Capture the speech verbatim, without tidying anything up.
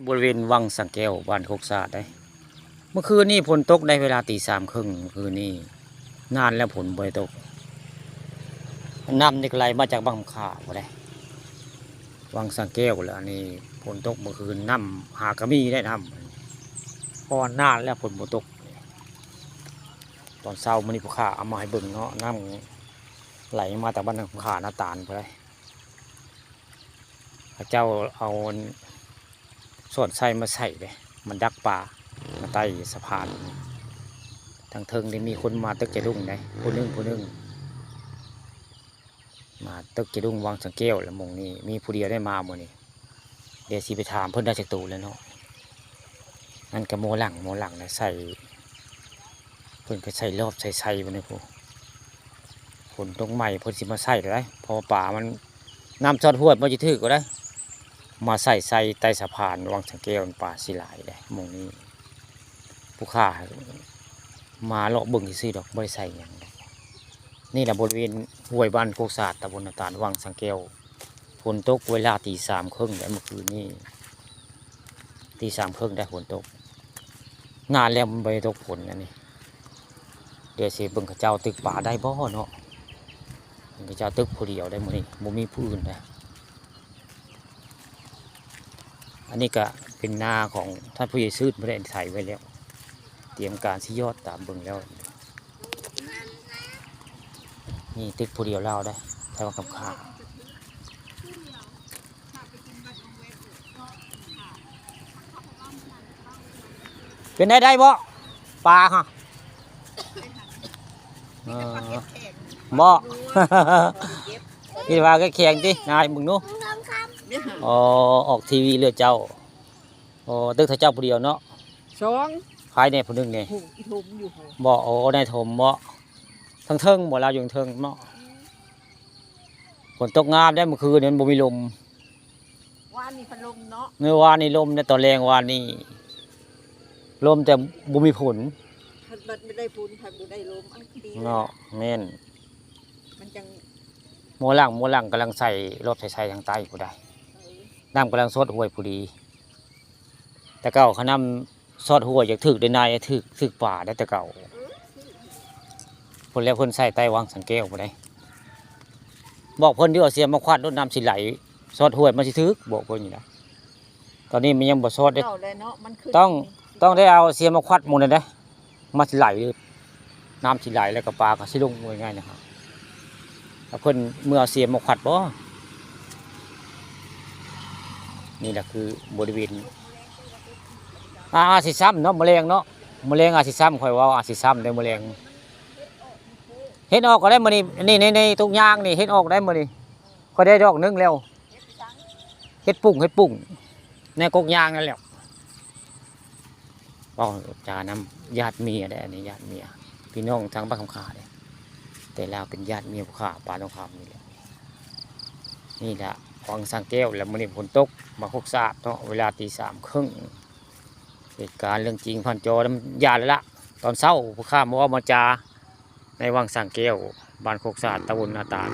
บริเวณวังสังแก้ว บ้านโคกสะอาดเด้ เมื่อคืนนี้ฝนตกได้เวลาตีสามครึ่ง เมื่อคืนนี้ นานแล้วฝนบ่ได้ตก น้ำนี่ก็ไหลมาจากบ้านคำข่าบ่ได้ วังสังแก้วแล้ว อันนี้ฝนตกเมื่อคืน น้ำหากะมีได้น้ำ เพราะว่านานแล้วฝนบ่ตก ตอนเช้ามื้อนี้ผู้ข่าเอามาให้เบิ่งเนาะ น้ำไหลมาจากบ้านคำข่า นาตาลบ่ได้ เขาเจ้าเอาสอดไส้มาใส่เด้ มันดักปลา มาใต้สะพาน ทางเทิงนี่มีคนมาตึกจะดุ้งได้ ผู้หนึ่ง ผู้หนึ่ง มาตึกจะดุ้งวังสังแก้ว แล้วหม่องนี้ มีผู้เดียวได้มามื้อนี้ เดี๋ยวสิไปถามเพิ่นได้จักโตแล้วเนาะ นั่นก็โมหลัง โมหลังนะ ใส่ เพิ่นก็ใส่รอบใส่ไส้บ่นี่พุ ฝนตกใหม่เพิ่นสิมาใส่ได้ เพราะว่าปลามัน น้ำซอดห้วยบ่จะถืกก็ได้ มาใส่ไส้ใต้สะพานวังสังแก้ว ปลาสิหลายได้หม่องนี้ ผู้ข่ามาเลาะเบิ่งซื่อๆดอก บ่ได้ใส่หยังดอก นี่แหละบริเวณห้วยบ้านโคกสะอาด ตำบลนาตาล วังสังแก้ว ฝนตกเวลาตีสามครึ่งได้เมื่อคืนนี้ ตีสามครึ่งได้ฝนตก นานแล้วมันบ่ได้ตกฝนอันนี้ เดี๋ยวสิเบิ่งเขาเจ้าตึกปลาได้บ่เนาะ เบิ่งเขาเจ้าตึกผู้เดียวได้มื้อนี้ บ่มีผู้อื่นนะ อันนี้ก็เป็นนาของท่านผู้ใหญ่ซื่น บ่ได้ใส่ไว้แล้ว เตรียมการสิยอดตามเบิ่งแล้ว นี่ตึกผู้เดียวลาวได้ แต่ว่ากับข้า เป็นได้ได้บ่ ปลาฮะ เออ บ่ คิดว่าก็แข็งติ นายมึงดู อ๋อ ออกทีวีเลยเจ้า อ๋อ ตึกถ้าเจ้าผู้เดียวเนาะ สอง ขายแน่ผู้หนึ่งนี่ โห อีถมอยู่โห บ่ โอ้ นายถมบ่ เทิงๆบ่ ลาวอยู่เทิงเนาะ ฝนตกงามได้เมื่อคืนนี้ มันบ่มีลม วานนี่พัดลมเนาะ เมื่อวานนี่ลมในตอนแลงวานนี่ ลมแต่บ่มีฝน พัดบัดไม่ได้ฝน พัดบ่ได้ลม อันดี เนาะ แม่น มันจัง โมหลัง โมหลังกำลังใส่รอบใส่ๆทางใต้ผู้ใด เออ น้ำกำลังซอดห้วยผู้ดี แต่เก่าเขานำซอดห้วยอยากถืกได้นาย ถืก ถืกปลาได้แต่เก่า เออ พู้นแล้วเพิ่นใส่ใต้วังสังแก้วผู้ใด บอกเพิ่นอยู่เอาเสียมมาควัดรดน้ำสิไหล ซอดห้วยมันสิถืก บอกเพิ่นอยู่นะ ตอนนี้มันยังบ่ซอดเด้ เก่าเลยเนาะ มันขึ้น ต้อง ต้องได้เอาเสียมมาควัดหมดเลยนะ มันสิไหลเลย น้ำสิไหลแล้วก็ปลาก็สิลง ว่าง่ายๆนะครับ แล้วเพิ่นเมื่อเอาเสียมมาควัดบ่ นี่แหละคือบริเวณ อ่า อาจสิซ้ำเนาะ มื้อแลงเนาะ มื้อแลงอาจสิซ้ำ ข่อยว่าอาจสิซ้ำได้มื้อแลง เห็ดออกก็ได้มื้อนี้ นี่ ใน ใน ทุกอย่างนี่ เห็ดออกได้มื้อนี้ ข่อยได้ดอกหนึ่งแล้ว เห็ดปุ้ง เห็ดปุ้ง ในกกยางนั่นแหละ เว้าจานำญาติเมียได้ อันนี้ญาติเมีย พี่น้องทางบ้านคำข่าเด้ แต่ลาวเป็นญาติเมียผู้ข่า ปานสงครามนี่แหละ นี่แหละ วังสังแก้ว แล้วมื้อนี้ฝนตก มาโคกสะอาดเนาะ เวลาตีสามครึ่ง เหตุการณ์เรื่องจริงผ่านจอ มันย่านแล้วละ ตอนเช้าผู้ข่ามาเว้ามาจา ในวังสังแก้ว บ้านโคกสะอาด ตำบลนาตาล